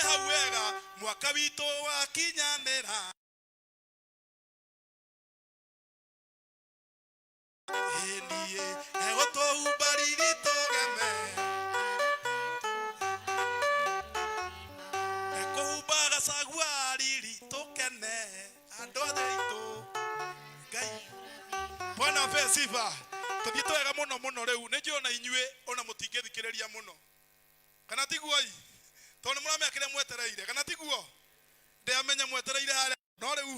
Hau wega mwaka witũ wakinyanĩra. Ĩniĩ egũtũhumba riri tũgeme. Ekũhumba Gachagua riri tũkene. Andũ othe aitũ. Ngai. Bwana apewe sifa. Tũthiĩte wega mũno mũno rĩu. Nĩ njũĩ ona inyuĩ ona mũtingĩthikĩrĩria mũno. Kana tiguo ĩ? Tondũ nĩ mũramenya kĩrĩa mwetereire. Kana tiguo? Ndĩamenya mwetereire harĩa. No rĩu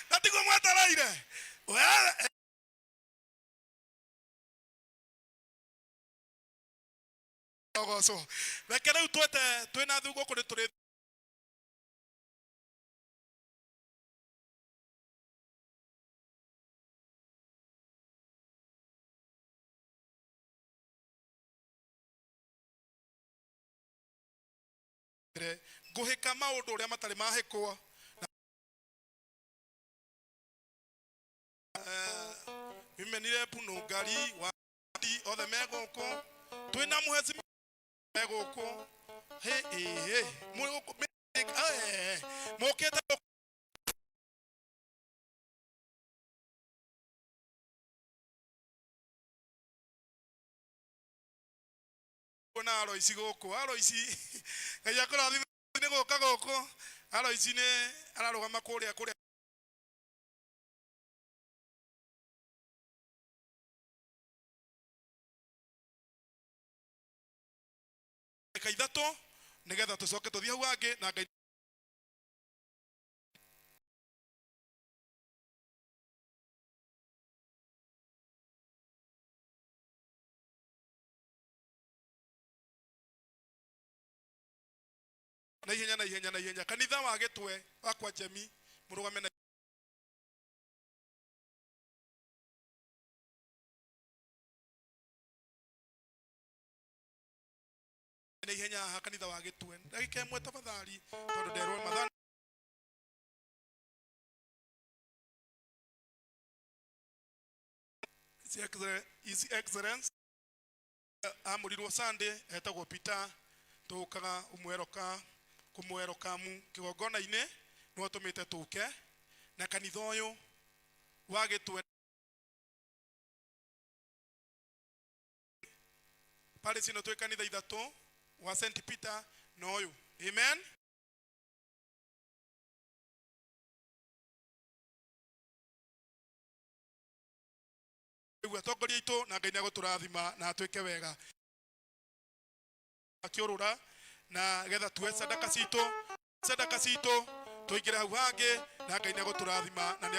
na tiguo mwetereire. We- Ogocwo. Reke rĩu twĩte twĩna thugũkũ nĩ tũrĩ Ngũhĩka maũndũ ũrĩa matarĩ mahĩkwo. Women rep Nũngari wadi othe me gũkũ. Twĩna mũheci me gũkũ. Hĩ ĩ hĩ mwĩ gũkũ mũkĩte na Aloisi gũkũ. Aloisi Ngai akũrathime nĩ gũka gũkũ. Aloisi nĩ ararũgama kũrĩa kũrĩa ndagĩka ithatũ nĩgetha tũcoke tũthiĩ hau hangĩ na Ngai na ihenya na ihenya na ihenya. Kanitha wa Gĩtwe wa kwa Jemi mũrũgame na na ihenya haha kanitha wa Gĩtwe ndagĩka ĩmwe tafadhali tondũ nderwo mathaa. His Excellency amũrirwo Sunday etagwo Peter tũkaga ũmweroka kũmwerokamu kĩgongona-inĩ nĩwe ũtũmĩte tũke na kanitha ũyũ wa Gĩtwe parish ĩno twĩ kanitha ithatũ wa St Peter na ũyũ. Amen. Rĩu atongoria aitũ na Ngai nĩ agũtũrathima na atwĩke wega akĩũrũra na getha tuoe sadaka citũ, sadaka citũ tũingĩre hau hangĩ na Ngai nĩ agũtũrathima na nĩ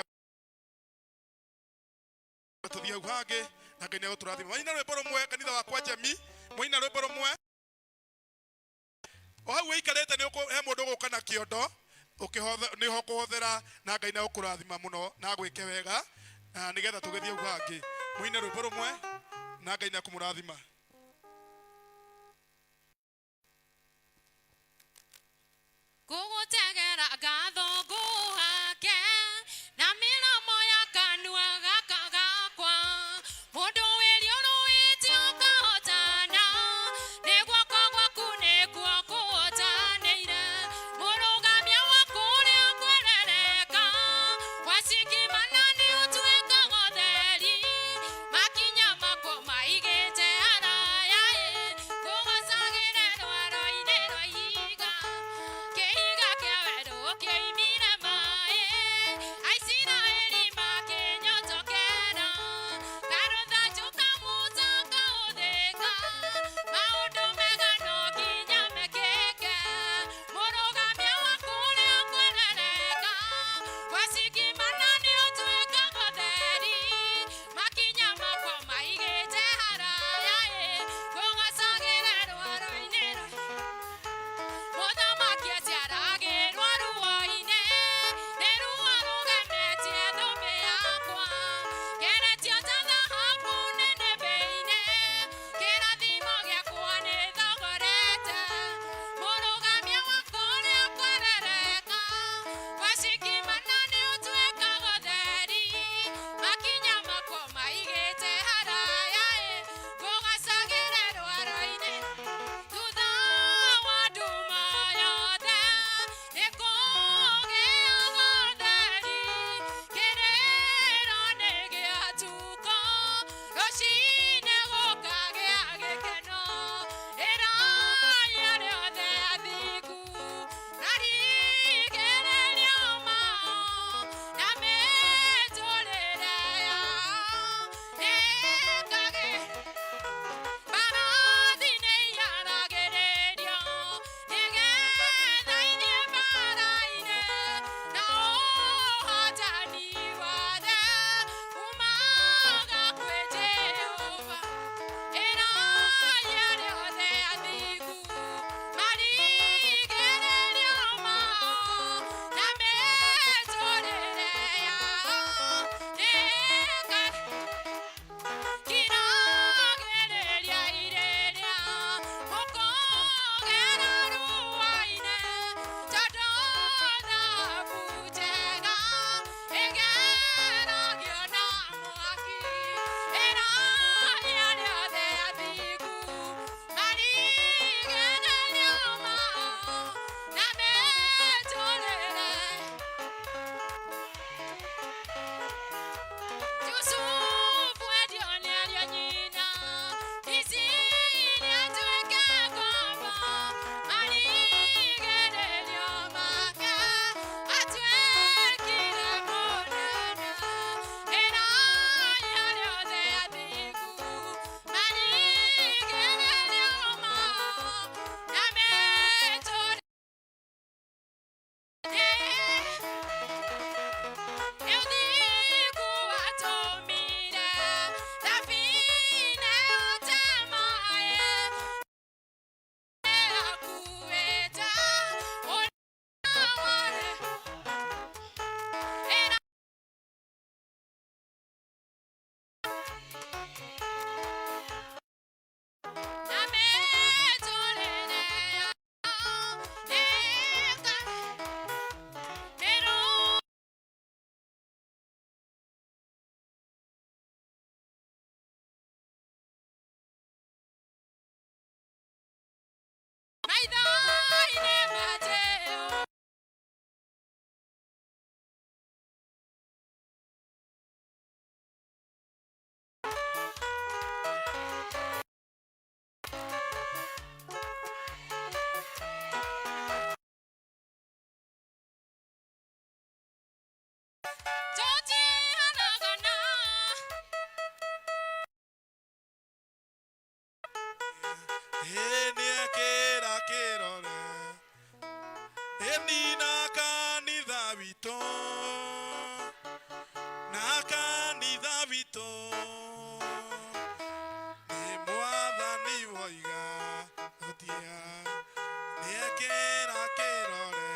tũthiĩ hau hangĩ na Ngai nĩ agũtũrathima. Mwaina rwĩmbo rũmwe kanitha wakwa Jemi, mwaina rwĩmbo rũmwe o hau ũikarĩte nĩ he mũndũ ũgũka na kĩondo nĩho ũkũhothera na Ngai nĩ agũkũrathima mũno na agwĩke wega na nĩgetha tũgĩthiĩ hau hangĩ. Mũine rwĩmbo rũmwe na Ngai nĩ akũmũrathima. Ngũgũtegera ngatho ngũhake na mĩromo ya kanua gaka gakwa. Mũndũ wĩ rĩũrũĩte ũkahotana, nĩ guoko gwaku nĩkuo kũhotanĩire. Mũrũgamia wa kũrĩa kwerereka, wacingimana nĩ ũtuĩkaga ũtheri. Makinya makwa maigĩte haraya ĩ, ngũgocagĩre rwaro-inĩ rwa ihiga. Kĩhiga kĩa werũ kĩoimire. Tũtiharagana. Ĩ nĩekĩra kĩrore ĩni na kanitha witũ na kanitha witũ nĩ mwathani woiga tũtia nĩekĩra kĩrore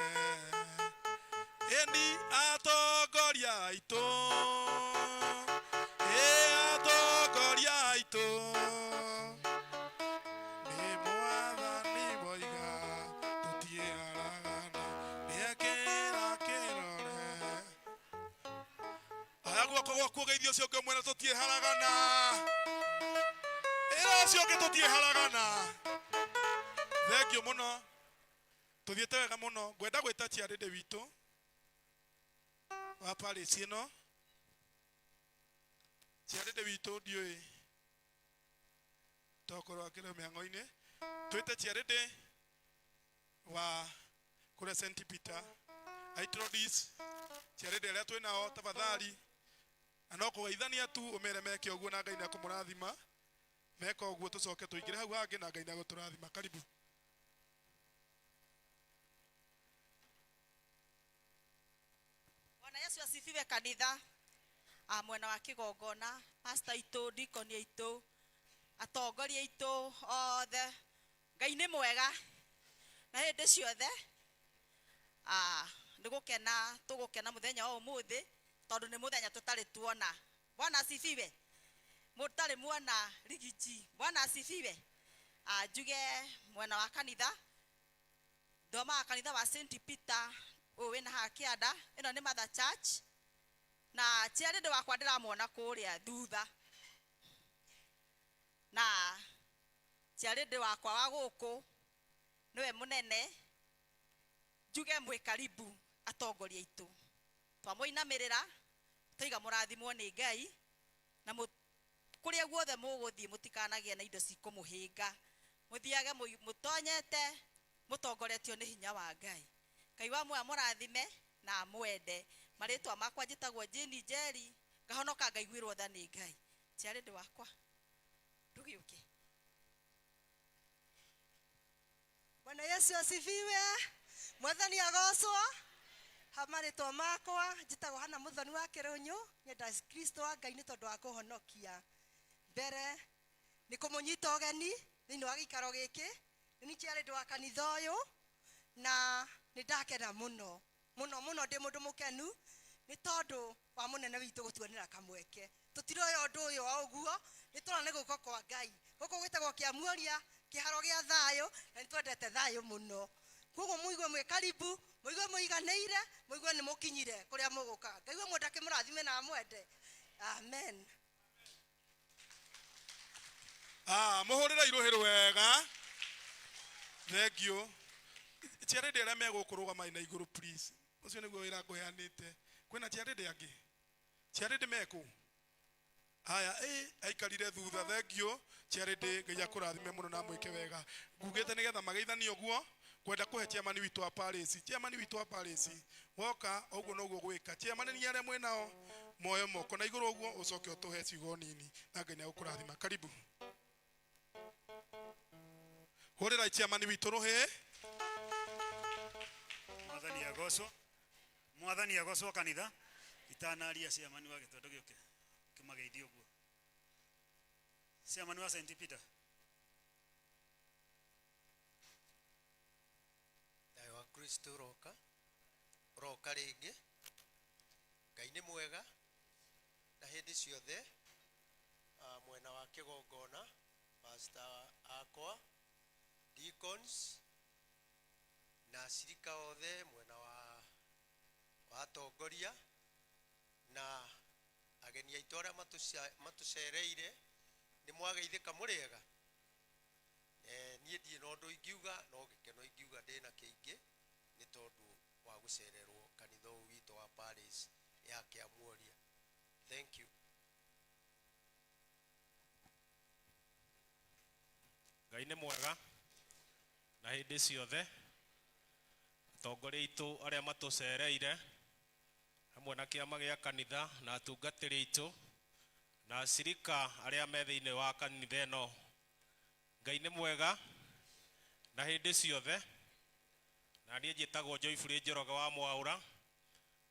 ĩni atongoria aitũ ĩ atongoria aitũ nĩ mwathani woiga tũtiaragana nĩekĩra kĩrore aya guoko gwaku ũgeithio ũcio ũngĩ ũmwĩre tũtiĩharagana ĩra ũcio ũngĩ tũtiĩharagana thengiũ mũno tũthiĩte wega mũno ngwenda gwĩta chiarĩndĩ witũ wa parish ĩno chiarĩndĩ witũ ndiũĩ tokorwo akĩrĩ mĩhang'o-inĩ twĩte chiarĩndĩ wa kũrĩa St Peter introduce chiarĩndĩ arĩa twĩ nao tafadhali na no kũgeithania tu ũmere meke ũguo na Ngai nĩekũmũrathima meka ũguo tũcoke tũingĩre hau hangĩ na Ngai nĩegũtũrathima karibu. Bwana Yesu asifiwe kanitha. Mwena wa kigongona pastor aitũ, deacon aitũ, atongoria aitũ othe, Ngai nĩ mwega na hĩndĩ ciothe. Nĩ gũkena tũgũkena mũthenya wa ũmũthĩ tondũ nĩ mũthenya tũtarĩ tuona. Bwana asifiwe. Mũtarĩ muona rigiji. Bwana asifiwe. Njuge mwena wa kanitha thomaga kanitha wa St Peter ũyũ wĩna haha kĩanda ĩno nĩ Mother Church na chiarĩndĩ wakwa ndĩramuona kũrĩa thutha na chiarĩndĩ wakwa wa gũkũ nĩwe mũnene njuge mwĩ karibu atongoria aitũ twamũinamĩrĩra tũiga mũrathimwo nĩ Ngai na kũrĩa guothe mũgũthiĩ mũtikanagĩe na indo cikũmũhĩnga mũthiage mũtonyete mũtongoretio nĩ hinya wa Ngai. Ngai wa muoyo amũrathime na amwende. Marĩtwa makwa njĩtagwo Jane Njeri ngahonoka ngaiguĩrwo tha nĩ Ngai. Chiarĩndĩ wakwa ndũgĩũke. Bwana Yesu asifiwe. Mwathani agocwo. Ha marĩtwa makwa njĩtagwo Hana Muthoni wa Kĩrũnyũ nyenda Kristo wa Ngai nĩ tondũ wa kũhonokia. Mbere nĩ kũmũnyita ũgeni thĩinĩ wa gĩikaro gĩkĩ nĩ niĩ chiarĩndĩ wa kanitha ũyũ na nĩ ndakena mũno mũno mũno ndĩ mũndũ mũkenu nĩ tondũ wa mũnene witũ gũtuonera kamweke tũtiroya ũndũ ũyũ o ũguo nĩ tũrona nĩ gũka kwa Ngai gũkũ gwĩtagwo Kĩamuoria kĩharo gĩa thayũ na nĩ twendete thayũ mũno koguo mũigue mwĩ karibu mũigue mũiganĩire mũigue nĩ mũkinyire kũrĩa mũgũka. Ngai we mwenda akĩmũrathime na amwende. Amen. Mũhũrĩre irũhĩ wega thengiũ chiarĩndĩ arĩa megũkũrũgama na igũrũ please ũcio nĩguo wĩra ngũheanĩte kwĩna chiarĩndĩ angĩ chiarĩndĩ mekũ haya aikarire thutha thengiũ chiarĩndĩ Ngai akũrathime mũno na amwĩke wega ngugĩte nĩgetha mageithanie ũguo kwenda kũhe chairman witũ wa parish chairman witũ wa parish woka ũguo noguo gwĩka chairman nĩ arĩa mwĩnao moyo moko na igũrũ ũguo ũcoke ũtũhe ciugo nini na Ngai nĩegũkũrathima karibu. Hũrĩrai chairman witũ rũhĩ. Mwathani agocwo. Mwathani agocwo kanitha itanaria chairman wa gĩtondo gĩũke kĩmageithie ũguo. Chairman wa St Peter. Thayũ wa Kristo ũroka ũroka rĩngĩ. Ngai nĩ mwega na hĩndĩ ciothe. Mwena wa kĩgongona pastor akwa deacons na acirika othe mwena wa atongoria na ageni aitũ arĩa matũcereire nĩ mwageithĩka mũrĩega. Niĩ ndirĩ na ũndũ ingiuga no gĩkeno ingiuga ndĩna kĩingĩ nĩ tondũ wa gũcererwo kanitha ũyũ witũ wa parish ya Kĩamuoria. Thank you. Ngai nĩ mwega na hĩndĩ ciothe atongoria aitũ arĩa matũcereire Hamwe na kĩama gĩa kanitha na atungatĩri aitũ na acirika arĩa me thĩinĩ wa kanitha ĩno. Ngai nĩ mwega na hĩndĩ ciothe. Na niĩ njĩtagwo Joyfrey Njoroge wa Mwaũra,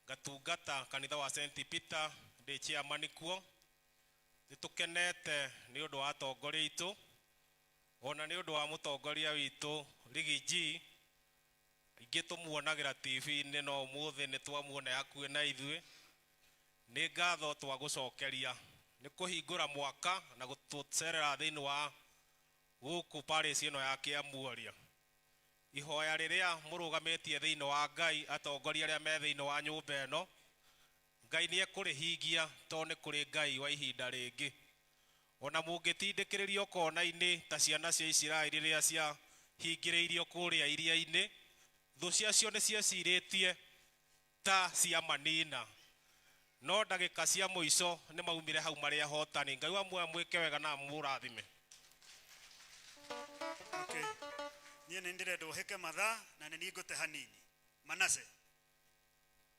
ngatungata kanitha wa St Peter, ndĩ chairman kuo. Nĩ tũkenete nĩ ũndũ wa atongoria aitũ, ona nĩ ũndũ wa mũtongoria witũ Riggy G. Ingĩ tũmuonagĩra TV-inĩ, no ũmũthĩ nĩ twamuona hakuhĩ na ithuĩ. Nĩ ngatho twagũcokeria nĩ kũhingũra mwaka na gũtũcerera thĩinĩ wa gũkũ parish ĩno ya Kĩamuoria. Ihoya rĩrĩa mũrũgamĩtie thĩinĩ wa Ngai, atongoria arĩa me thĩinĩ wa nyũmba ĩno, Ngai nĩ ekũrĩhingia tondũ nĩ kũrĩ Ngai wa ihinda rĩngĩ. Ona mũngĩtindĩkĩrĩrio kona-inĩ ta ciana cia Isiraeli rĩrĩa ciahingĩrĩirio kũrĩa iria-inĩ, thũ ciacio nĩ ciecirĩtie ta ciamanina, no ndagĩka cia mũico nĩ maumire hau marĩ ahotani. Ngai wa muoyo amwĩke wega na amũrathime. Okay. Niĩ nĩ ndĩrenda ũhĩke mathaa na nĩ niĩ ngũte hanini. Manase,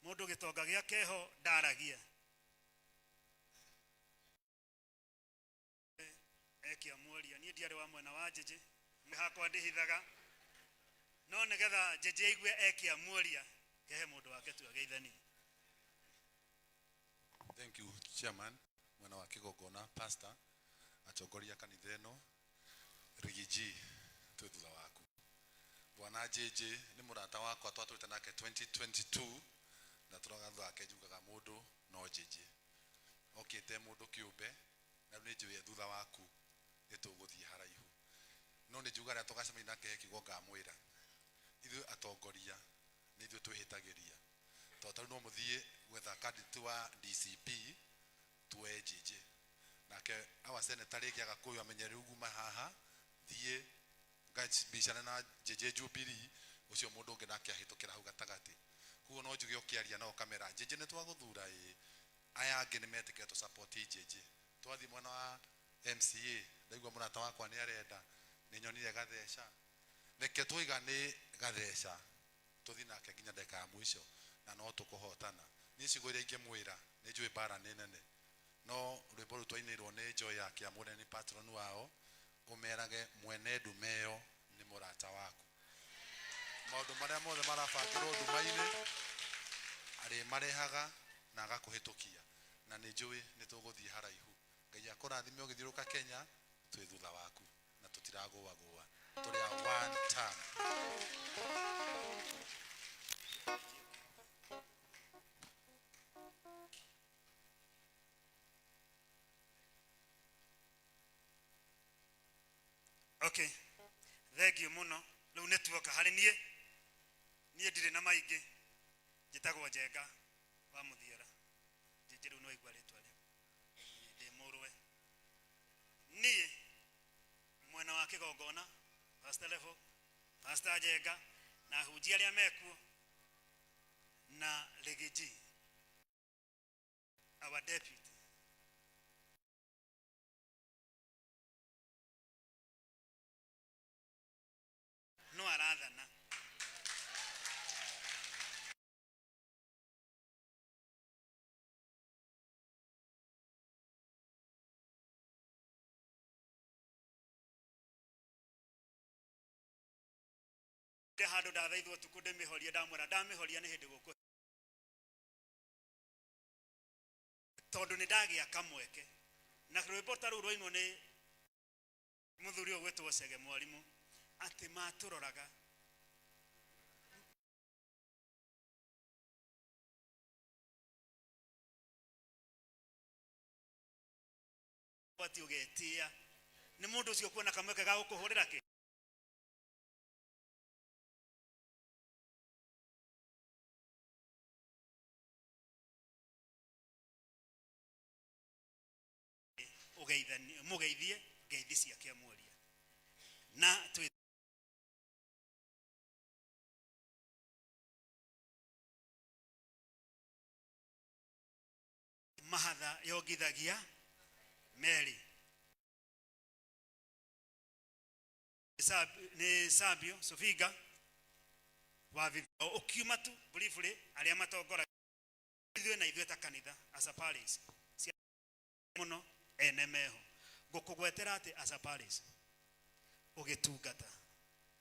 mũndũ gĩtonga gĩa keho ndaragia. Ekia mworia, niĩ ndiarĩ wa mwena wa Njĩnjĩ, nĩ hakwa ndĩhithaga. No nĩgetha Njĩnjĩ aigue ekia mworia, kehe mũndũ wake tu ageithanie. Thank you, Chairman, mwena wa kĩgongona, pastor, atongoria kanitha ĩno, Riggy G, twĩ thutha waku. Bwana JJ nĩ mũrata wakwa twatũrĩte nake 2022 na tũroga thutha wake njugaga mũndũ no JJ. Okĩte mũndũ kĩũmbe na rĩu nĩ njũĩ thutha waku nĩ tũgũthiĩ haraihu. No nĩ njugaga rĩrĩa tũgacemania nake he kiugo ngamwĩra. Ithuĩ atongoria nĩ ithuĩ twĩhĩtagĩria. Tondũ tarĩu no mũthiĩ gwetha candidate wa DCP tuoe JJ. Nake our senator rĩngĩ agakũyũ amenye rĩu nguma haha thiĩ ngabicane na JJ Jubilee, ũcio mũndũ ũngĩ nake ahĩtũkĩra hau gatagatĩ. Koguo no njuge ũkĩaria nao kamera JJ nĩ twagũthura ĩ, aya angĩ nĩ metĩkĩra tũ support JJ. Twathiĩ mwena wa MCA ndaigua mũrata wakwa nĩ arenda, nĩ nyonire Gatheca, reke twiga nĩ Gatheca tũthiĩ nake nginya ndagĩka ya mũico na no tũkũhotana. Niĩ ciugo iria ingĩmwĩra nĩ njũĩ mbara nĩ nene, no rwĩmbo rũu twainĩirwo nĩ Joy ya Kĩamũre nĩ patron wao, ũmerage mwene ndume ĩyo nĩ mũrata waku. Maũndũ marĩa mothe marabangĩrwo nduma-inĩ arĩmarehaga na agakũhĩtũkia, na nĩ njũĩ nĩ tũgũthiĩ haraihu. Ngai akũrathime ũgĩthiũrũrũka Kenya, twĩ thutha waku na tũtiragũagũa, tũrĩ a one term. Okay. Thank you muno. Rĩu nĩ tuoka harĩ niĩ. Niĩ ndirĩ na maingĩ. Njĩtagwo Njenga wa Mũthiora. Njĩnjĩ rĩu nĩ waigua rĩtwa rĩu. Ndĩ mũrũwe. Niĩ mwena wa kĩgongona, Pastor Levo, Pastor Njenga na ahunjia arĩa mekuo na Riggy G, our deputy. No arathana. Ndĩ handũ ndathaithwo ũtukũ ndĩmĩhorie, ndamwĩra ndamĩhoria nĩ hĩndĩ gũkũ, tondũ nĩ ndagĩa kamweke. Na rwĩmbo ta rũu rwainwo nĩ mũthuri ũyũ gwĩtwo Chege Mwarimũ, atĩ matũroraga ati ũgetĩa nĩ mũndũ ũcio kuona kamweke ga gũkũhũrĩra kĩ. Ũgeithanie, mũgeithie ngeithi cia Kĩamuoria. Na twĩ mahatha yongithagia meri. Nĩ Sabio Sofiga wa ũkiuma tu briefly arĩa matongoragia Ithuĩ na ithuĩ ta kanitha as a parish cia mũno ene meho ngũkũgwetera atĩ as a parish ũgĩtungata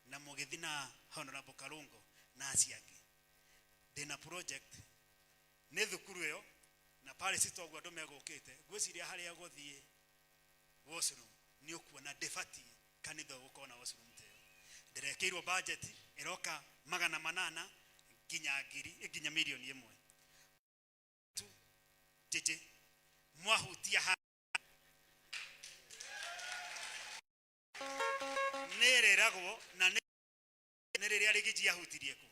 na mũgĩthi na Honorable Karungo na acio angĩ, ndĩna project nĩ thukuru ĩyo na parish toguo andũ megũkĩte. Ngwĩciria harĩa gũthiĩ washroom nĩ ũkuona ndĩbatiĩ kanitha ũgũkorwo na washroom ta ĩyo. Ndĩrekĩirwo budget ĩroka 800 nginya ngiri nginya mirioni 1 tu njĩjĩ mwahutia ha nĩ ĩrĩragwo na nĩ rĩrĩa rĩgĩji ahutirie kũ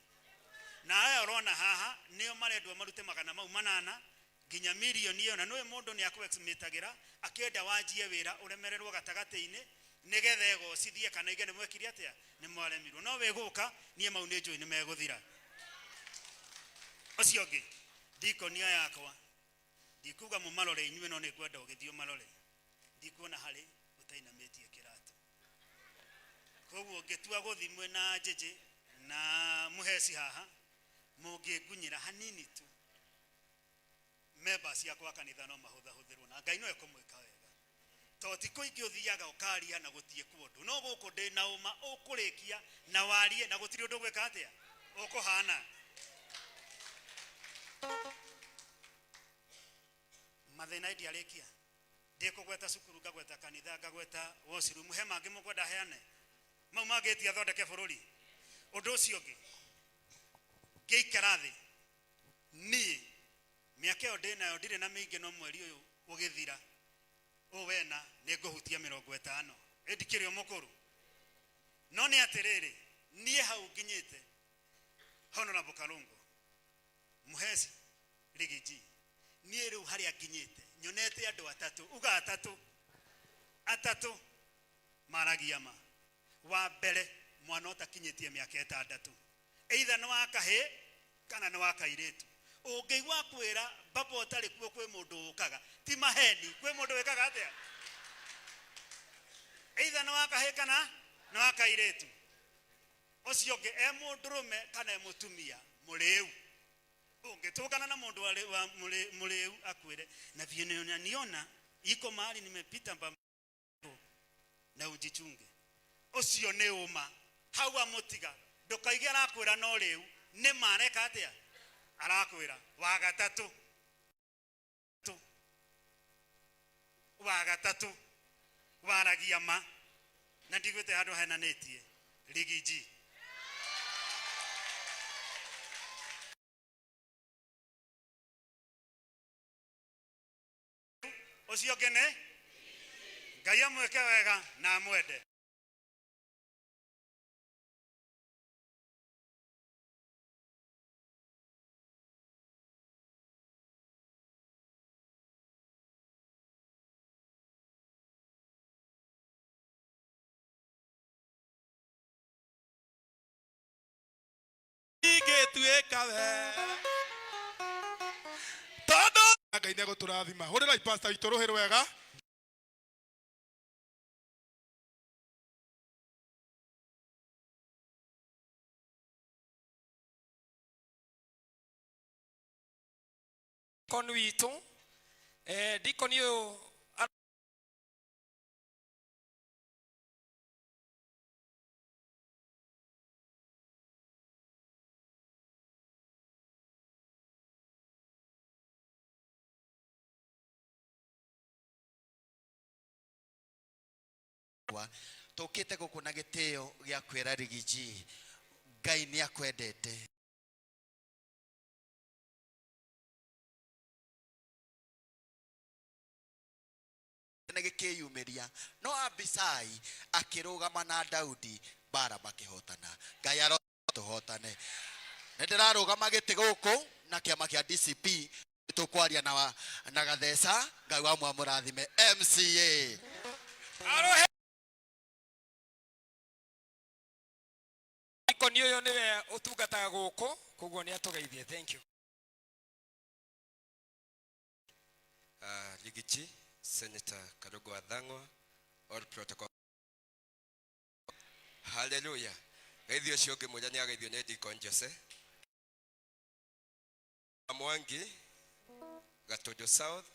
na aya ũrona haha nĩo marendwo marute 800 nginya mirioni ĩyo. Na nĩwe mũndũ nĩ akũexmitagĩra akĩenda wanjie wĩra ũremererwo gatagatĩ-inĩ nĩgetha egocithie kana ige nĩ mwekire atĩa nĩ mwaremirwo. No wĩgũka niĩ mau nĩ njũĩ nĩ megũthira. Ũcio ũngĩ ndikonia yakwa ndikuga mũmarore inyuĩ, no nĩ ngwenda ũgĩthiĩ ũmarore. Ndikuona harĩ ũtainamĩtie kĩratũ, koguo ngĩtua gũthi mwĩna njĩjĩ na mũheci haha mũngĩngunyĩra hanini tu members ciakwa kanitha no mahũthahũthĩrwo na Ngai no ekũmwĩka wega to ti kũingĩ ũthiaga ũkaria na gũtiĩ kũndũ no gũkũ ndĩ na ũma ũkũrĩkia na warie na gũtirĩ ũndũ ũgwĩka atĩa ũkũhana. Mathĩna ndiarĩkia ndĩkũgweta cukuru ngagweta kanitha ngagweta washroom he mangĩ mũkwenda heane mau mangĩtia thondeke bũrũri. Ũndũ ũcio ũngĩ ngĩikara thĩ niĩ mĩaka ĩyo ndĩnayo ndirĩ na mĩingĩ no mweri ũyũ ũgĩthira ũũ wena nĩ ngũhutia 50 ĩ ndikĩrĩ o mũkũrũ no nĩ atĩrĩrĩ niĩ hau nginyĩte Honorable Karungo Mũheci Rigiji niĩ rĩu harĩa nginyĩte nyonete andũ atatũ uga atatũ atatũ maragia ma. Wa mbere mwana ũtakinyĩtie mĩaka 6 either nĩ wa kahĩĩ kana nĩ wa kairĩtu. Ũngĩigua kwĩra baba ũtarĩ kuo kwĩ mũndũ ũkaga ti maheni kwĩ mũndũ wĩkaga atĩa either nĩ wa kahĩĩ kana nĩ wa kairĩtu. Ũcio ũngĩ e mũndũrũme kana e mũtumia mũrĩu. Ũngĩtũngana na mũndũ wa mũrĩu akwĩre na vile unaniona iko mahali nimepita na ujichunge. Ũcio nĩ ũma hau amũtiga ndũkaige arakwĩra no rĩu nĩ mareka atĩa arakwĩra. Wa gatatũ wa gatatũ waragia ma na ndigwĩte handũ henanĩtie Rigiji. Ũcio ũngĩ nĩ Ngai amwĩke wega na amwende. Ingĩtuĩka we tondũ Ngai nĩ egũtũrathima. Hũrĩrai pastor witũ rũhĩ rwega. Deacon witũ deacon ũyũ tũkĩte gũkũ na gĩtĩo gĩa kwĩra Rigiji Ngai nĩ akwendete. Nĩ gĩkĩyumĩria no Abisai akĩrũgama na Daudi bara makĩhotana. Ngai arotũhotane. Nĩ ndĩrarũgama gĩtĩ gũkũ na kĩama kĩa DCP tũkwaria na Gatheca. Ngai wa mwamũrathime MCA. Arohe Deacon ũyũ nĩwe ũtungataga gũkũ koguo nĩ atũgeithie. Thank you. Rigiji, Senator Karungo wa Thang'wa, all protocol. Hallelujah. Geithio ũcio ũngĩ mwĩra nĩ ageithio nĩ Deacon Jose Mwangi Gatundu South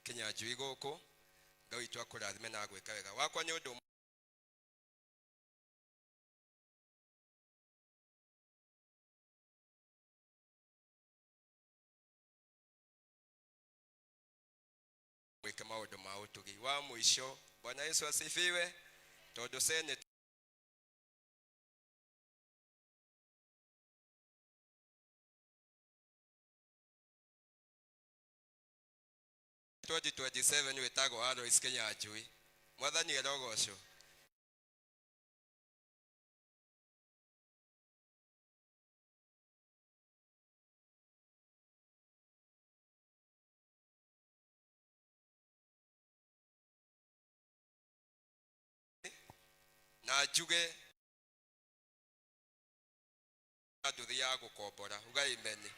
Kinyanjui gũkũ. Ngai witũ akũrathime na agwĩka wega. Wakwa nĩ ũndũ mwĩke maũndũ ma ũtugi. Wa mũico, Bwana Yesu asifiwe, tondũ Senate 2027 wĩtagwo Alois Kinyanjui. Mwathani arogocwo. Na njuge nduthi ya gũkombora, uga amen.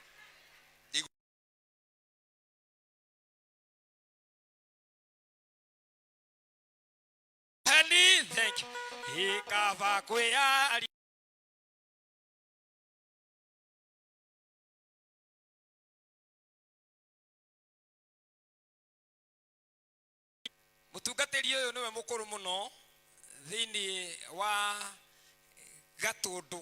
Henry, thank you. Ikaba kwĩyaria. Mũtungatĩri ũyũ nĩwe mũkũrũ mũno thĩinĩ wa Gatũndũ.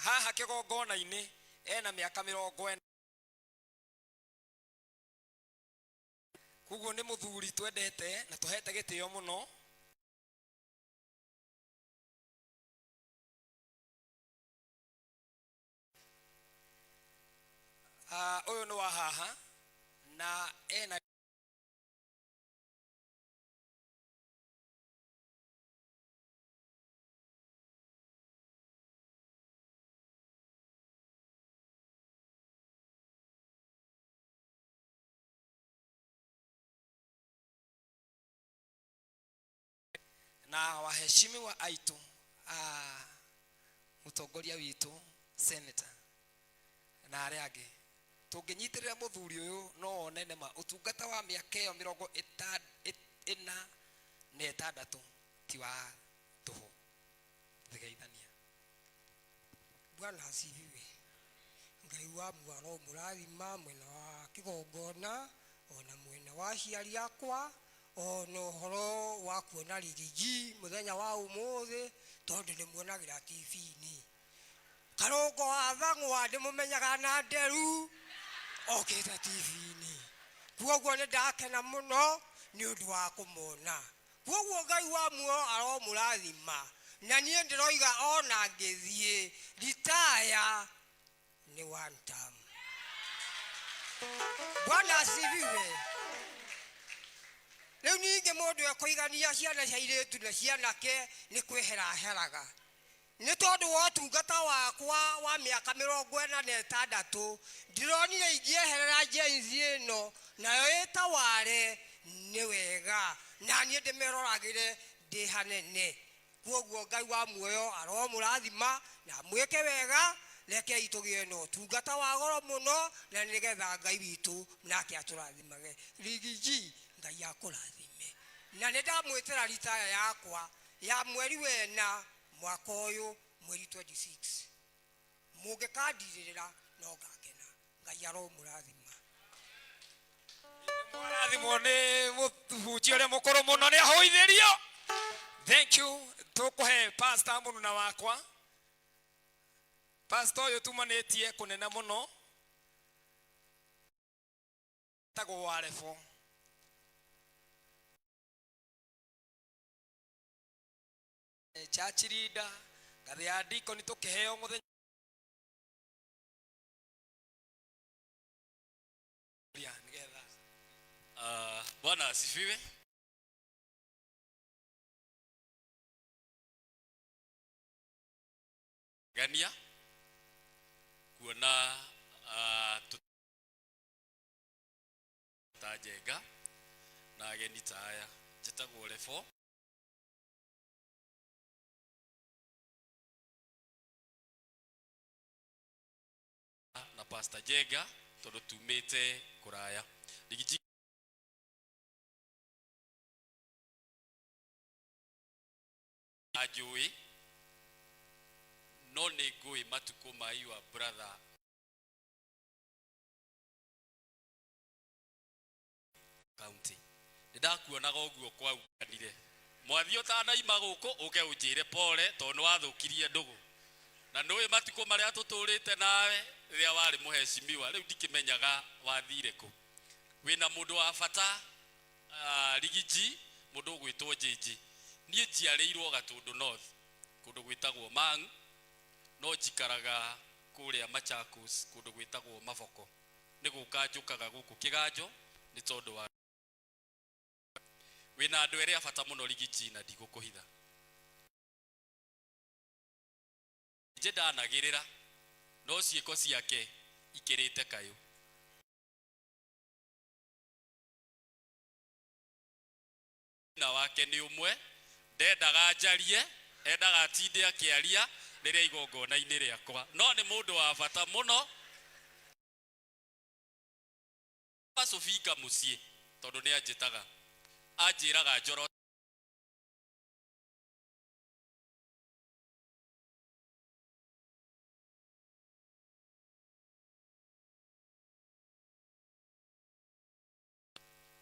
Haha kĩgongona-inĩ ena mĩaka 40. Koguo nĩ mũthuri twendete na tũhete gĩtĩo mũno. Ũyũ nĩ wa haha na ena na waheshimiwa aitũ a mũtongoria witũ senator na arĩa angĩ. Tũngĩnyitĩrĩra mũthuri ũyũ no one nĩma ũtungata wa mĩaka ĩyo 46 ti wa tũhũ. Thigeithania. Bwana asifiwe. Ngai wa muaro mũrathima mwena wa kĩgongona ona mwena wa aciari akwa ona ũhoro wa kuona rigiji mũthenya wa ũmũthĩ tondũ ndĩmuonagĩra TV-inĩ. Karũngo wa Thang'wa ndĩmũmenyaga na nderu okĩte TV-inĩ. Kwoguo nĩ ndakena mũno nĩ ũndũ wa kũmona. Kwoguo Ngai wa muoyo aromũrathima. Na niĩ ndĩroiga ona ngĩthiĩ ritaya nĩ one term. Bwana asifiwe. Rĩu ningĩ mũndũ ekũigania ciana cia airĩtu na cianake nĩ kwĩheraheraga. Nĩ tondũ wa ũtungata wakwa wa mĩaka 46 ndĩronire ingĩeherera Gen Z ĩno nayo ĩtaware nĩ wega na niĩ ndĩmeroragĩre ndĩ hanene. Kwoguo Ngai wa muoyo aromũrathima na mwĩke wega. Rekei tũgĩe na ũtungata wa goro mũno na nĩgetha Ngai witũ nake atũrathimage. Rigiji Ngai akũrathime. Na nĩ ndamwĩtĩra ritaya yakwa ya mweri wena mwaka ũyũ mweri 26. Mũngĩkandirĩrĩra no ngakena. Ngai aromũrathima. Mwarathimwo nĩ mũhunjia ũrĩa mũkũrũ mũno nĩ ahũithĩrio. Thank you. Tũkũhe pastor mũnuna wakwa. Pastor ũyũ tumanĩtie kũnene mũno. Tagwo Warebo. Church leader, ngathĩ ya deacon tũkĩheo mũthenya nĩgetha. Bwana asifiwe. Gania kuona ta Njenga na ageni ta aya. Njĩtagwo Rebo. Na Pastor Njenga tondũ tumĩte kũraya. Rigiji Ũtanjũĩ, no nĩ ngũĩ matukũ ma your brother county. Nĩ ndakuonaga ũguo kwaunganire. Mwathi ũtanaima gũkũ ũke ũnjĩre pole tondũ nĩ wathũkirie ndũgũ. Na nĩũĩ matukũ marĩa tũtũrĩte nawe rĩrĩa warĩ mũheshimiwa, rĩu ndikĩmenyaga wathire kũ. Wĩna mũndũ wa bata Rigiji, mũndũ ũgwĩtwo Njĩnjĩ. Niĩ njiarĩirwo Gatũndũ North, kũndũ gwĩtagwo Mang, no njikaraga kũrĩa Machakos, kũndũ gwĩtagwo Maboko. Nĩ gũka njũkaga gũkũ Kĩganjo nĩ tondũ wa wĩna andũ erĩ a bata mũno Rigiji na ndigũkũhitha. Njĩ ndanagĩrĩra, no ciĩko ciake ikĩrĩte kayũ. Thĩna wake nĩ ũmwe, ndendaga njarie, endaga atinde akĩaria rĩrĩa igongona-inĩ rĩakwa. No nĩ mũndũ wa bata mũno. Macũbinga mũciĩ tondũ nĩ anjĩtaga, anjĩraga njoro.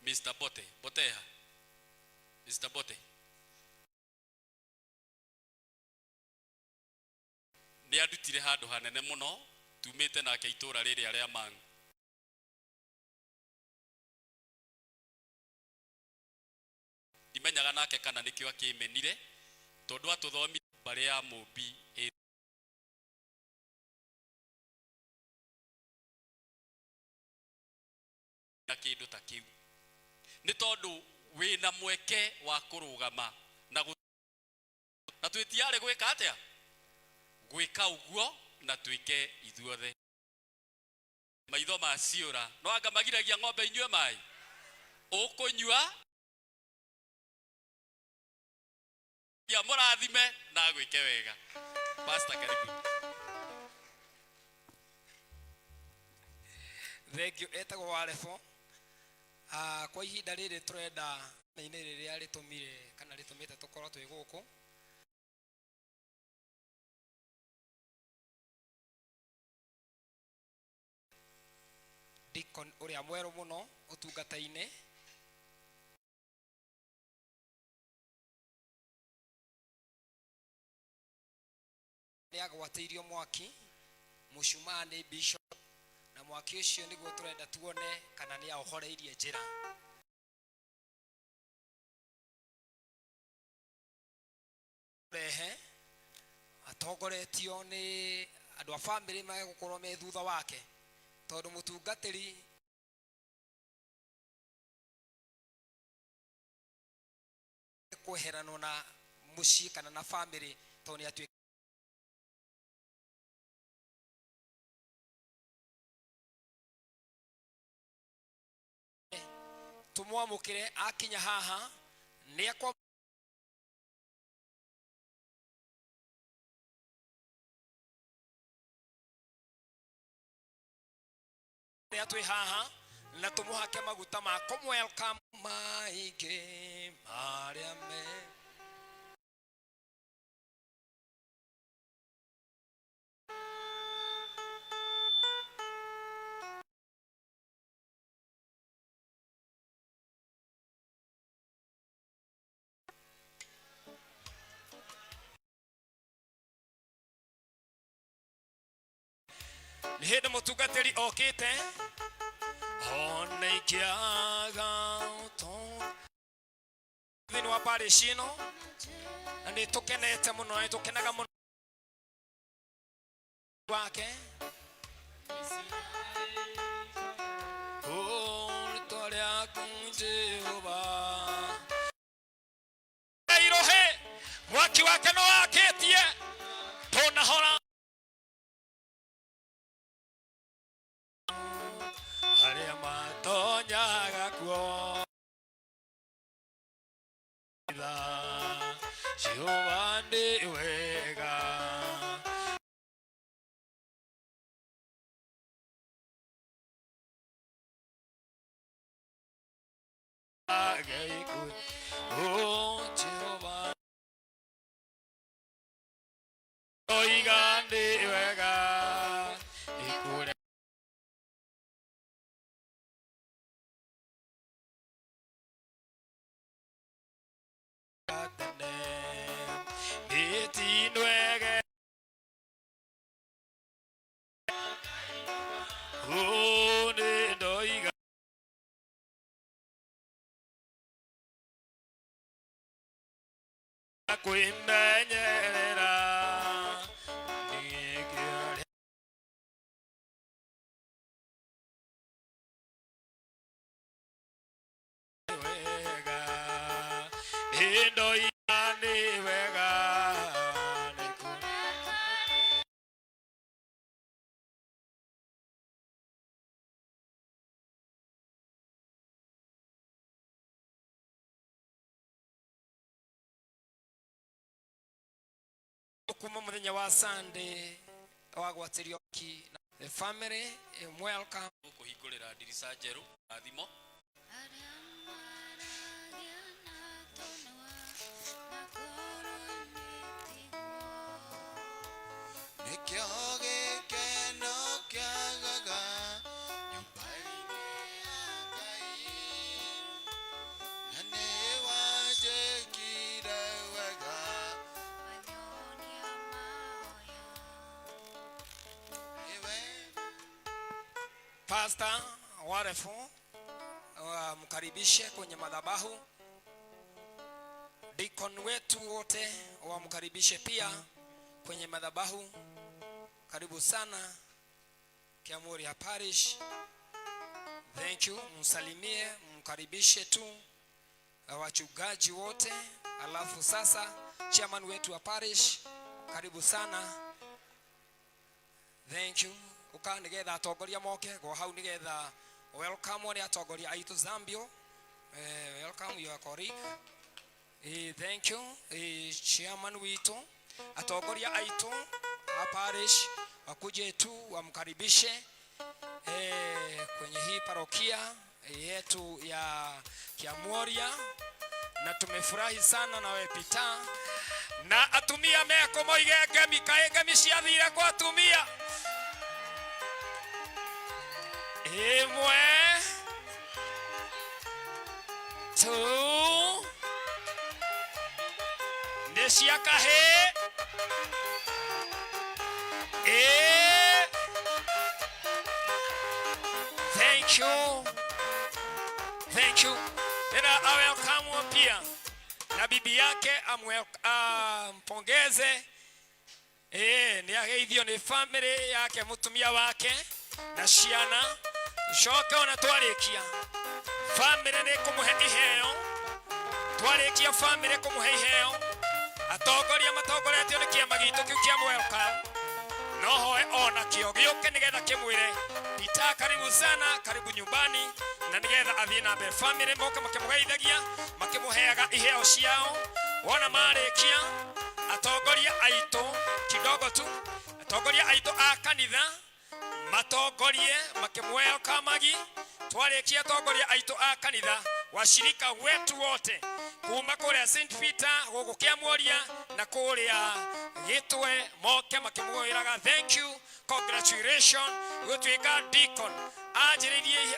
Mr. Bote, Boteha. Mr. Bote. Nĩ andutire handũ hanene mũno tumĩte nake itũra rĩrĩa rĩa Mang. Ndimenyaga nake kana nĩkĩo akĩmenire tondũ atũthomi mbarĩ ya Mũmbi ĩ na kĩndũ ta kĩu nĩ tondũ wĩna mweke wa kũrũgama na na twĩtiarĩ gwĩka atĩa gwĩka ũguo na twĩke ithuothe maitho ma ciũra no anga magiragia ng'ombe inyue maĩ ũkũnyua ya mũrathime na agwĩke wega. Pastor, karibu. Thank you. Etagwo Warebo. Kwa ihinda rĩrĩ tũrenda inĩ rĩrĩa rĩtũmire kana rĩtũmĩte tũkorwo twĩ gũkũ. Deacon ũrĩa mwerũ mũno ũtungata-inĩ. Nĩ agwatĩirio mwaki, mũcumaa nĩ bishop, na mwaki ũcio nĩguo tũrenda tuone kana nĩ aũhoreirie njĩra. Rehe atongoretio nĩ andũ a bamĩrĩ megũkorwo me thutha wake tondũ mũtungatĩri kweheranwo na mũciĩ kana na bamĩrĩ tondũ nĩ atuĩka tũmwamũkĩre akinya haha nĩ akwa rĩa twĩ haha na tũmũhake maguta ma kũmwelcome maingĩ marĩa me nĩ hĩndĩ mũtungatĩri okĩte ona ikĩaga thĩinĩ wa parish ĩno na nĩ tũkenete mũno na nĩ tũkenaga mũno wake. Oh, rĩtwa rĩaku Jehova irohe mwaki wake no wakĩtie tũnahora arĩa matonyaga kuo Jehova nĩ wega. Oh, Jehova. Kwĩmenyerera wega ndoiga nĩ wega. Kuma muthenya wa Sunday wagwatĩrio ki the family, welcome. Kũhingũrĩra ndirica njerũ rathimo. Nĩkĩo gĩkeno kĩagaga nyũmba-inĩ ya Ngai, na nĩ wanjĩkire wega. Nĩwe. Pastor Warefu, mkaribishe kwenye madhabahu. Deacon wetu wote wamkaribishe pia kwenye madhabahu. Karibu sana Kiamuria Parish. Thank you. Msalimie, mkaribishe tu wachungaji wote. Alafu sasa chairman wetu wa parish, karibu sana. Thank you. Uka nigetha atongoria moke go hau nigetha welcome ni atongoria aitu Zambio. Welcome your colleague. Thank you. Chairman witu, atongoria aitu a parish wakuje tu wamkaribishe kwenye hii parokia yetu ya Kiamuria, na tumefurahi sana nawe Peter na atumia meko moige ngemi kaĩ ngemi ciathire kwa atumia ĩmwe tu nĩ cia kahĩ ĩ. Thank you, thank you. Tena awelcome pia na bibi yake ampongeze. Nĩ ageithio nĩ family yake, mũtumia wake na ciana. Coke ona twarĩkia family nĩ kũmũhe iheo. Twarĩkia family kũmũhe iheo, atongoria matongoretio nĩ kĩama gitũ kĩu kĩa welcome no hoe ona kĩo gĩũke nĩgetha kĩmwĩre Peter karibu sana, karibu nyumbani, na nĩgetha athiĩ na mbere. Family moke makĩmũgeithagia makĩmũheaga iheo ciao. Wona marĩkia, atongoria aitũ kidogo tu, atongoria aitũ a kanitha matongorie makĩmwelkamagi. Twarĩkia atongoria aitũ a kanitha, washirika wetu wote kuma kũrĩa St Peter gũkũ Kĩamuoria na kũrĩa Gĩtwe moke makĩmwĩraga thank you, congratulation gũtuĩka deacon. Anjĩrĩirie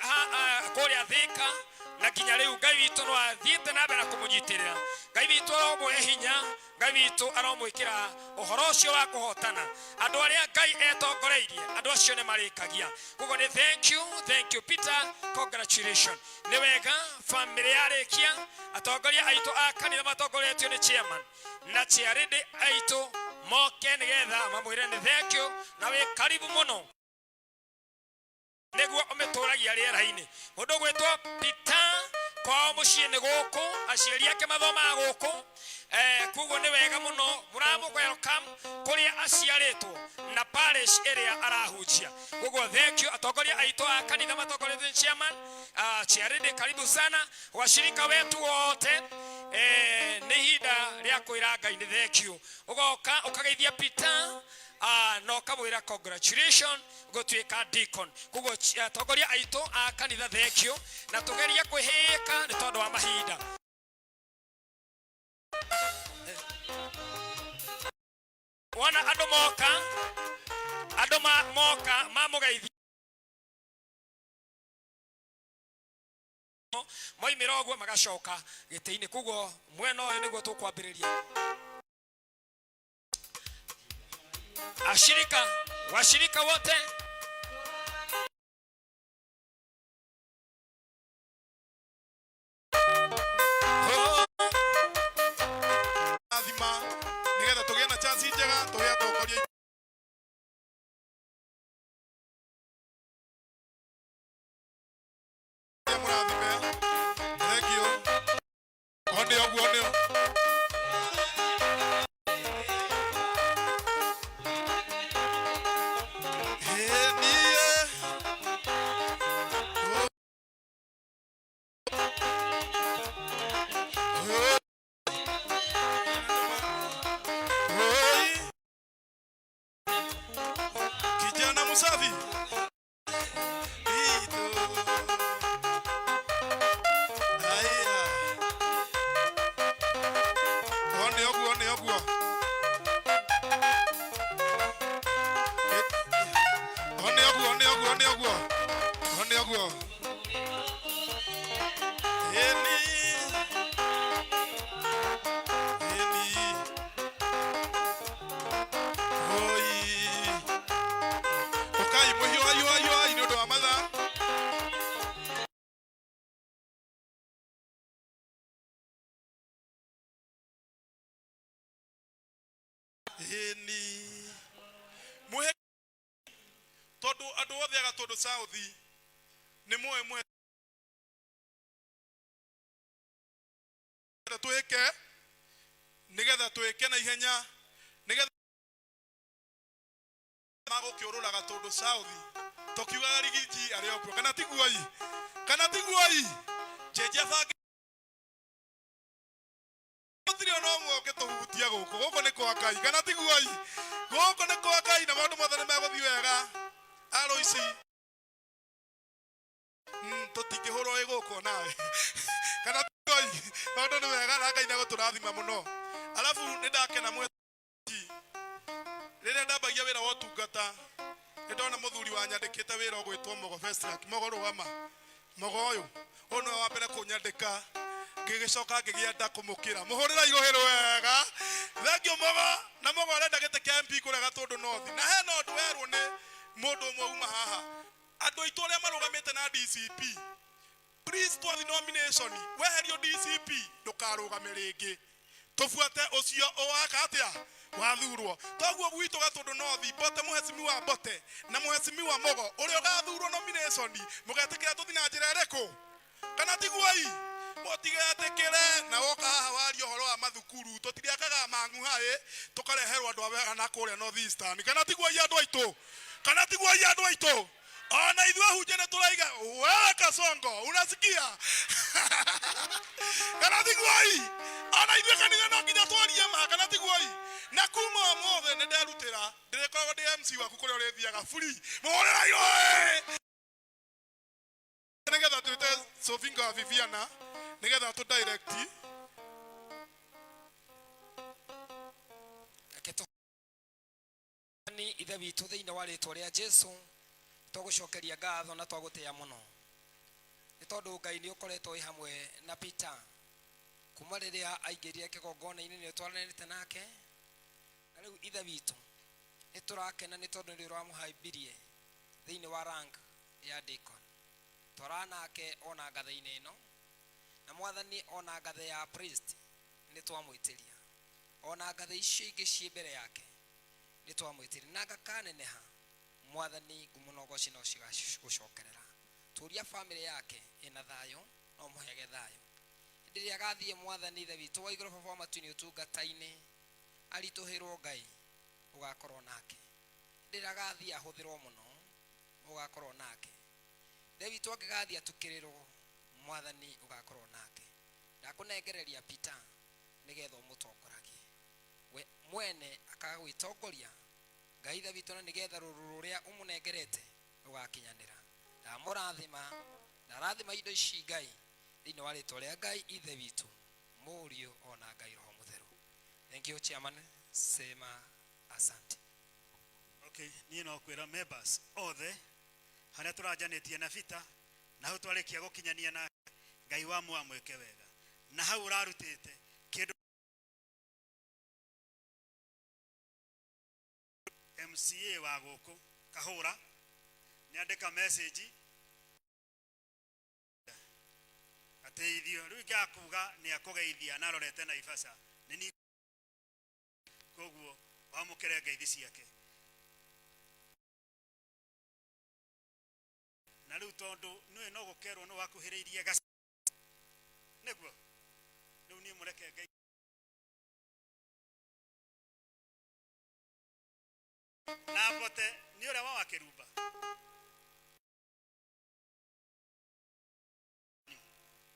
kũrĩa Thĩka na nginya rĩu Ngai witũ no athiĩte na mbere na kũmũnyitĩrĩra. Ngai witũ aromũhe hinya, Ngai witũ aromwĩkĩra ũhoro ũcio wa kũhotana. Andũ arĩa Ngai etongoreirie, andũ acio nĩ marĩkagia. Koguo nĩ thank you, thank you Peter, congratulation. Nĩ wega family yarĩkia, atongoria aitũ a kanitha matongoretio nĩ chairman na chairlady aitũ moke nĩgetha mamwĩre nĩ thank you na wĩ karibu mũno nĩguo ũmĩtũragia rĩera-inĩ. Mũndũ ũgwĩtwo Peter kwao mũciĩ nĩ gũkũ, aciari ake mathomaga gũkũ, koguo nĩ wega mũno mũramũ welcome kũrĩa aciarĩtwo na parish ĩrĩa arahunjia. Koguo thank you atongoria aitũ a kanitha matongoretio nĩ chairman, chairlady, karibu sana. Washirika wetu wote, nĩ ihinda rĩa kwĩra Ngai nĩ thank you. Ũgoka ũkageithia Peter na ũkamwĩra congratulation gũtuĩka deacon. Koguo atongoria aitũ a kanitha thank you, na tũgerie kwĩhĩka nĩ tondũ wa mahinda. Wona andũ moka, andũ moka mamũgeithia moimĩra ũguo magacoka gĩtĩ-inĩ. Koguo mwena ũyũ nĩguo tũkwambĩrĩria. Ashirika, washirika wote. Rathima. Kĩega tũhe atongoria mũrathime. Thank you. One ũguo nĩ niĩ. Oi. Kijana msafi. Ito. Aya. One ũguo nĩ ũguo. One ũguo nĩ ũguo nĩ ũguo. One ũguo. Eni. Eni. Oi. Ũkai mũhiũha hiũha hiũhai nĩ ũndũ wa mathaa. Ĩni. Mũhe tondũ andũ othe a Gatũndũ South nĩ moĩ mũhe twĩke nĩgetha twĩke na ihenya nĩgetha magũkĩũrũra Gatũndũ South tũkiugaga Rigiji arĩ o kuo, kana tiguo-i? Kana tiguo-i? Njenjia bange gũtirĩ ona ũmwe ũngĩtũhutia gũkũ. Gũkũ nĩ kwa Ngai, kana tiguo-i? Gũkũ nĩ kwa Ngai na maũndũ mothe nĩ megũthiĩ wega. Aro ici tũtingĩhũrwo ĩ gũkũ nawe, kana tiguo-i? Maũndũ nĩ mega na Ngai nĩ egũtũrathima mũno. Alafu nĩ ndakena mwe rĩrĩa ndambagia wĩra wa ũtungata, nĩ ndona mũthuri wanyandĩkĩte wĩra ũgwĩtwo Mogo Festrak. Mogo, rũgama. Mogo ũyũ ũyũ nĩwe wa mbere kũnyandĩka, ngĩgĩcoka ngĩgĩa nda kũmũkĩra. Mũhũrĩra irũhĩ wega. Thank you, Mogo. Na Mogo arenda gĩtĩ kĩa MP kũrĩa Gatũndũ North, na hena ũndũ werwo nĩ mũndũ ũmwe uma haha, andũ aitũ arĩa marũgamĩte na DCP, please, twathi nomination, weherio DCP ndũkarũgame rĩngĩ, tũbuate ũcio ũwaka atĩa wathurwo. Toguo gwitũ Gatũndũ North, Mbote, mũhecimiwa Mbote na mũhecimiwa Mogo ũrĩa ũgathurwo nomination, mũgetĩkĩra tũthi na njĩra ĩrĩkũ, kana tiguo-i? Mũtigetĩkĩre na woka haha waria ũhoro wa mathukuru, tũtiriakaga mang'u haĩ tũkareherwo andũ a na kũrĩa North Eastern, kana tiguo-i andũ aitũ? Kana tiguo-i andũ aitũ? Ona ithuĩ ahunjia nĩ tũraiga wewe Kasongo, unasikia? Kana tiguo-i? Ona ithuĩ kanitha no nginya twarie ma, kana tiguo-i? Na kuma ũmũthĩ nĩ nderutĩra ndĩrĩkoragwo ndĩ MC waku kũrĩa ũrĩthiaga free. Mũhũrĩra irũĩ nĩgetha twĩte Sofinga wa Viviana nĩgetha tũ direct. Reke ni ithe witũ thĩinĩ wa rĩtwa rĩa Jesu, twagũcokeria ngatho na twagũtĩa mũno nĩ tondũ Ngai nĩ ũkoretwo wĩ hamwe na Peter kuma rĩrĩa aingĩrire kĩgongona-inĩ, nĩ ũtwaranĩte nake. Na rĩu ithe witũ nĩ tũrakena nĩ tondũ nĩ ũramũhaimbirie thĩinĩ wa rank ya deacon. Twara nake ona ngathĩ-inĩ ĩno na Mwathani, ona ngathĩ ya priest nĩ twamwĩtĩria, ona ngathĩ icio ingĩ ciĩ mbere yake nĩ twamwĩtĩria, na ngakaneneha Mwathani, ngumo na ũgoci no cigagũcokerera. Tũria bamĩrĩ yake ĩna thayũ no mũhege thayũ hĩndĩ ĩrĩa agathiĩ. Mwathani ithe witũ wa igũrũ, Baba wa matu-inĩ, ũtungata-inĩ aritũhĩrwo, Ngai ũgakorwo nake. Hĩndĩ ĩrĩa agathiĩ ahũthĩrwo mũno, ũgakorwo nake. Ithe witũ angĩgathiĩ atukĩrĩrwo, Mwathani ũgakorwo nake. Ndakũnengereria Peter nĩgetha ũmũtongoragie, we mwene akaga gwĩtongoria, Ngai ithe witũ, na nĩgetha rũru rũrĩa ũmũnengerete rũgakinyanĩra. Ndamũrathima, ndarathima indo ici, Ngai, thĩinĩ wa rĩtwa rĩa Ngai ithe witũ, Mũriũ ona Ngai Roho Mũtheru. Thank you, chairman. Sema asante. Okay, niĩ no kwĩra members othe harĩa tũranjanĩtie na Bita na hau twarĩkia gũkinyania nake, Ngai wa mwamwĩke wega na hau ũrarutĩte kĩndũ. MCA wa gũkũ Kahũra nĩ andĩka message ateithio rĩu ingĩaga kuga nĩ akũgeithia na arorete Naivasha nĩ ni koguo. Wamũkĩre ngeithi ciake. Na rĩu tondũ nĩwe no gũkerwo nĩ wakuhĩrĩirie gaci nĩguo rĩu niĩ mũreke Ngai na mbote nĩ ũrĩa wa wakĩrumba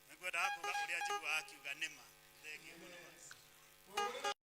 nĩngwendaga kuga ũrĩa njiguaga akiuga nĩma. Thengiũ mũno.